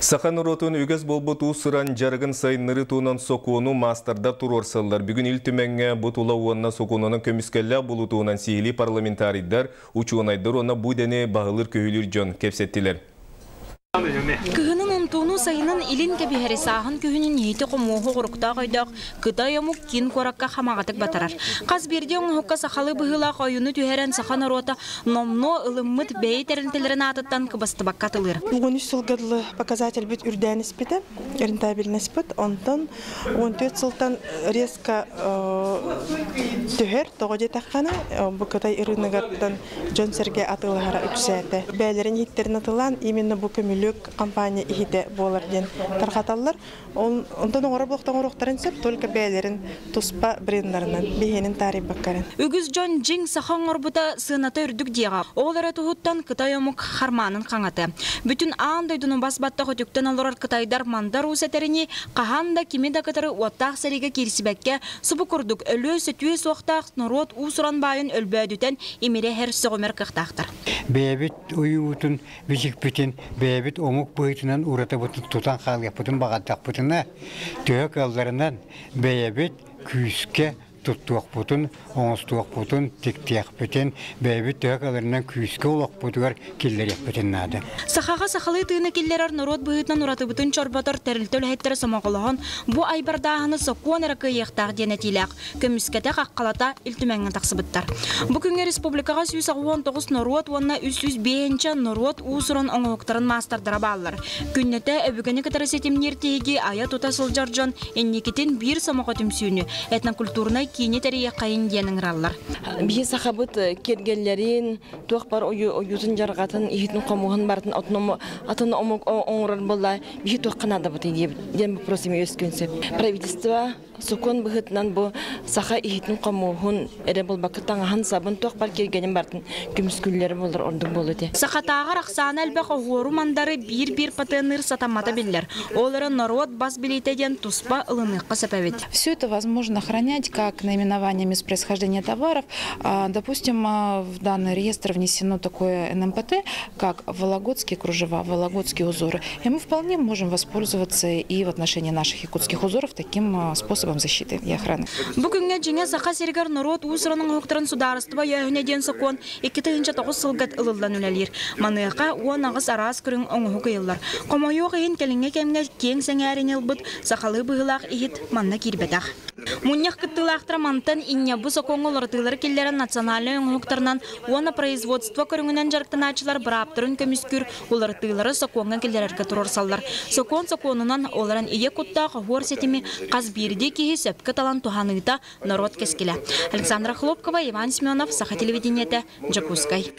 Саха норуотун үгэс буолбут уус-уран дьарыгын сайыннарыы туһунан сокуону маастардар туруорсаллар. Бүгүн Ил Түмэҥҥэ бу тула уонна сокуонунан көмүскэллээх буолуу туһунан сиһилии парламентарийдар, учуонайдар уонна бу идэни баһылыыр-көһүлүүр дьон кэпсэттилэр. Кыһынын унтууну, сайынын илин кэбиһэри, сааһын күһүнүн иһити-хомуоһу оҕуруктаах өйдөөх Кытай омук киин куоракка хамаҕатык батарар. Хас биирдии оҥоһукка сахалыы быһыылаах ойууну түһэрэн саха норуота номнуо ылыммыт бэйэ тэрилтэлэрин аатыттан кыбыстыбакка атылыыр. 13 сылга дылы показательбит үрдээн испитэ, рентабельностьпыт. Онтон 14 сылтан резко түһэр, тоҕо диэтэххинэ, бу Кытай ырыынагыттан дьон-сэргэ атыылаһара үксээтэ. Бэйэлэрин иһиттэрин атылаан, именно бу көмүлүөк компания иһитэ буолар диэн тарҕаталлар. Онтон оҥоро буохтан оҥоруохтарын сөп, только бэйэлэрин туспа бреннарынан, биһиэнин таарыйбаккарын. Үгүс дьон дьиҥ саха оҥорбута сыаната үрдүк диэҕэ. Ол эрэ туһуттан кытай омук хармаанын хаҥатыа. Бүтүн аан дойдуну бас баттах үтүктэн олорор кытайдар мандар уус этэринии, хаһан да кими да кытары уоттаах сэриигэ киирсибэккэ, субу курдук өлүө-сөтүө суохтаах норуот уус-уран баайын өлбөөдүтэн имири эһэр сөҕүмэр кыахтаахтар. Бэйэбит уйуубутун бичикпитин бэйэбит омук быһыытынан уратыбытын тутан хаалыахпытын баҕардахпытына, төһө кыалларынан бэйэбит күүскэ туттуохпутун, оҥостуохпутун, тиктиэхпитин, бэйэбит төһө кыалларынан күүскэ олохпутугар киллэриэхпитин наада. Сахаҕа сахалыы тыыны киллэрэр норуот быһыытынан уратыбытын чорботор тэрилтэ үлэһиттэрэ сомоҕолоһон, бу айбардааһыны сокуон эрэ кыайыахтаах диэн этиилээх көмүскэтэ хаххалата Ил Түмэҥҥэ тахсыбыттар. Бу күҥҥэ республикаҕа 189 норуот уонна 305 норуот уус-уран оҥоһуктарын маастардара бааллар. Күннэтэ өбүгэни кытары ситимниир тиһиги айа-тута сылдьар дьон инникитин биир сомоҕо түмсүүнү, этнокультурнай киини тэрийиэххэйин диэн ыҥыраллар. Биһи сахабыт киэргэллэрин, туох бар ойуутун-дьарҕатын, иһитин-хомуһун барытын атын омук оҥорор буолла, биһи туохха наадабытый диэн вопрос эмиэ үөскүөн сөп. Правительство Сокуон быһыытынан бу саха иһитин-хомуоһун эрэ буолбакка таҥаһын-сабын туох бар киэргэнин барытын көмүскүүллэрэ буолар ордук буолуо этэ. Сахатааҕар ахсаана элбэх оһуору-мандары биир-биир патенныыр сатаммата биллэр. Ол эрэн норуот бас билиитэ диэн туспа ылыныахха сөп эбит. Все это возможно хранять как наименование мест происхождения товаров. Допустим, в данный реестр внесено такое НМПТ, как вологодские кружева, вологодские узоры. И мы вполне можем воспользоваться и в отношении наших якутских узоров таким способом защиты и охраны. Бу күҥҥэ дьиҥэ Саха сиригэр норуот уус-уран оҥоһуктарын судаарыстыба өйөөһүнэ диэн сокуон 2009 сылга ылыллан үлэлиир. Маныаха 18 араас көрүҥ оҥоһук ыйыллар. Хомойуох иһин кэлиҥҥи кэмҥэ киэҥ сэҥээриини ылбыт сахалыы быһыылаах иһит манна киирбэтэх. Мунньах кыттыылаахтара мантан инньэ бу сокуоҥҥа уларытыылары киллэрэн национальнай оҥоһуктарынан уонна производство көрүҥүнэн дьарыктанааччылар бырааптарын көмүскүүр уларытыылары сокуоҥҥа киллэрэргэ туруорсаллар. Сокуон сокуонунан, ол эрэн ийэ куттаах оһуор ситими хас биирдии киһи сөпкө талан туһаныыта норуот кэскилэ. Александра Хлопкова, Иван Семенов, Саха телевидениетэ, Дьокуускай.